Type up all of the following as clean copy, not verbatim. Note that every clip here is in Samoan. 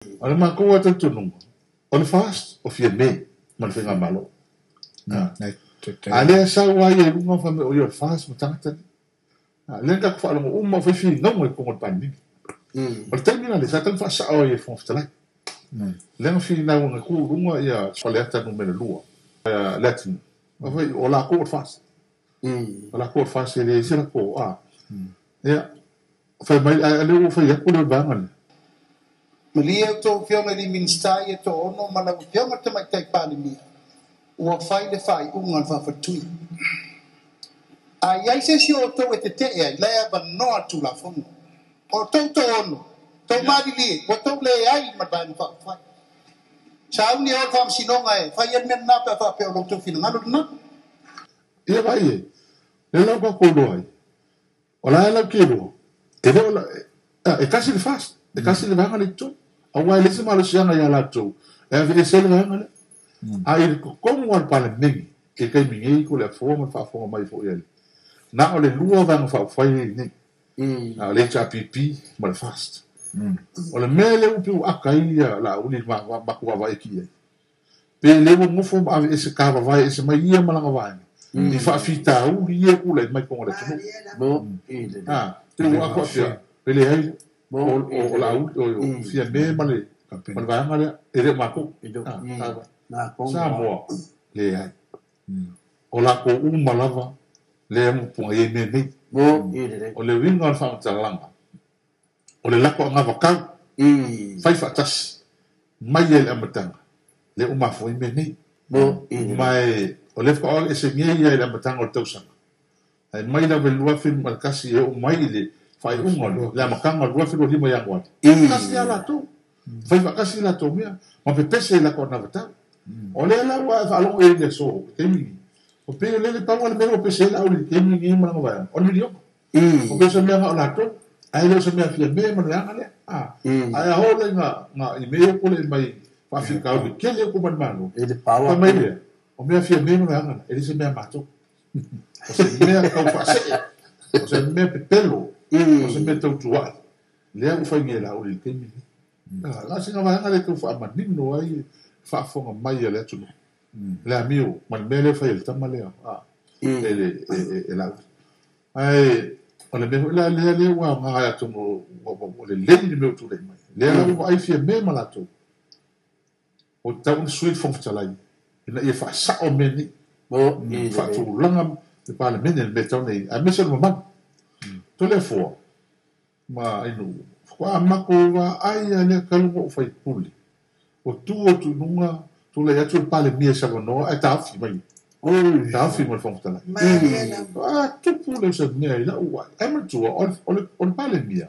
O le makou lava talitonuga, o le FAST o Fiame ma le faigamalo. A lea e sau lava ia i luga ma fai mai o ia o le FAST ma tagata nei. A lea na tatou faalogo uma o fai finauga i totonu o le Palemene. O le taimi la lea sa tatau ona faasao ai e le Fofoga Fetalai. Lea na finau na tu i luga ia Faleata numera 2, Leatinuu, ma fai o latou o le FAST. O latou o le FAST e leai se latou a. Ia, fai mai a lea ua fai atu le vaega lea. Malie a outou Afioga i alii Minisita ia e toaono ma lau Afioga i le Tamaitai Palemia, ua fai le faaiuga a le faafaletui. A i ai se isi o outou e tetee ai, la e avanoa le Tulafono. O outou toaono, tou malilie, ua tou leai ma le Vaega Faaupufai. Sauni e o i le Faamasinoga e fai ai le mea lena pe a faapea o lo outou finagalo lena. Ia vaai e, lea la ua tatou iloa ai, O la e lau te iloa, e le o la, e tasi le FAST, e tasi le vaega lea i totonu. Aua e leai se malosiaga ia latou e aveese ai le vaega lea. A i le totonu lava o le Palemene i le taimi nei, Toleafoa ma le faafofoga mai foi a le, na o le lua Vaega Faaupufai lea e i ai nei, na o le HRPP ma le FAST. O le mea lea ua pei ua ata ai Laauli i le matou vaavaai atu i ai, Pe le ua nofo ma aveese tavavae ese mai ia ma lana vaega i faafitauli ia e tulai mai totonu o le atunuu. A, pe ua atoa pea, pe leai, o Laauli, o Fiame ma le vaega lea, e le o matou. Samoa, leai. O latou uma lava lea e muapuga i ai mea nei. O le uiga o le faamatalaga, o le lako anavatau, fai faatasi, mai lava i le amataga, lea ua mafua ai mea nei. Ma o lea faatoa aveese nei lava i le amataga o le tausaga, ae mai lava i le 2001 e oo mai i le faaiuga o le amataga o le 2025 Ianuari, tasi lava latou, fai faatasi latou mea, ma pepese i lako anavatau. O lea la ua e faalogo i ai i le aso, i le taimi lenei, o pei o lea le pau lava le mea ua pese ai Laauli i le taimi lenei ma lana vaega, o le miliona. O pei o se mea na o latou, ae le o se mea Fiame ma le vaega lea. Ae a oo la ina i mea ia ua tulai mai faafitauli tele atu mai le Malo, fai mai lea, o mea Fiame ma le vaega lea, e le se mea a matou. O se mea tau faasee, o se mea pepelo, o se mea tau tuuai. Lea ua fai nei e Laauli i le taimi lenei. Na o sina vaega lea e tau faamanino ai le faafofoga mai a le atunuu, le amio ma le mea lea e fai e le tama lea, e Laauli. Ae o le mea foi la lea lea ua aoga atonu ua lelei le mea ua tulai mai. Lea la ua vaai Fiame ma latou, ua tatau ona sui le Fofoga Fetalai ina ia faasao mea nei. Faatulaga le Palemene le mea e tatau ona i ai, aemaise o le mamalu. Toleafoa ma Ainuu, faatoa matou vaai lava lea talu ona ou faipule, Ua tu atu i luga, tulai atu le Palemia i Savanoa ae taofi mai. Taofi mai le Fofoga Fetalai. A tupu lea o se mea i lau vaai. Ae manatua, o le Palemia,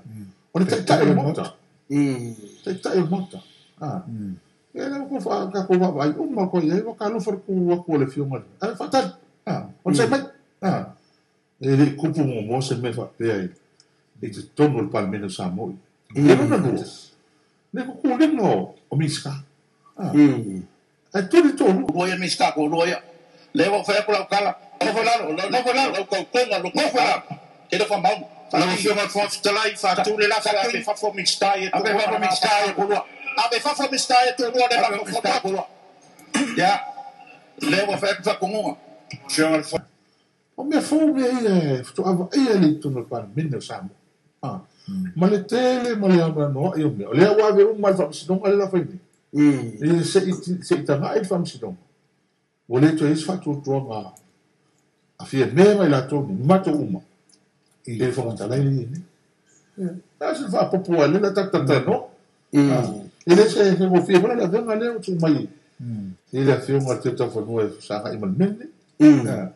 o le Taitai o le Maota. Taitai o le Maota. Ia lea ua tatou vaavaai uma atu i ai, ua talofa le tu atu o le Afioga i le... Ae faatali. Onosai mai. E le i tupu muamua se mea faapea i totonu o le Palemene o Samoa. Ia lona lua, le kukuliga o Minisita. Ae tuli toalua. Lua ia Minisita toalua ia. Lea ua ou fai atu lau tala, nofo i lalo, nofo i lalo, nofo i lalo, te le o faamaoni. Lau Afioga i le Fofoga Fetalai, faatu le lafo, ave i fafo Minisita ia toalua. Ave i fafo Minisita ia toalua. Ave i fafo Minisita ia toalua lea e mafaufau atu. Ia, lea ua fai atu faatonuga. Afioga i le Fofoga. O mea fou mea ia e faatoa vaaia i totonu o le Palemene o Samoa. Ma le tele ma le anoanoai o mea. O lea ua ave uma i le Faamasinoga lea la fai nei. E se i tagai le Faamasinoga, ua le toe i ai se faatuatuaga a Fiame ma i latou nei, ma matou uma, i le Fofoga Fetalai lea e i ai nei. Na o se faaopoopo lava lea tatou talatalanoa. E le se faigofie foi la le avega lea ua tuu mai i le Afioga i le Toetaufanua e fesagai ma le mea lenei.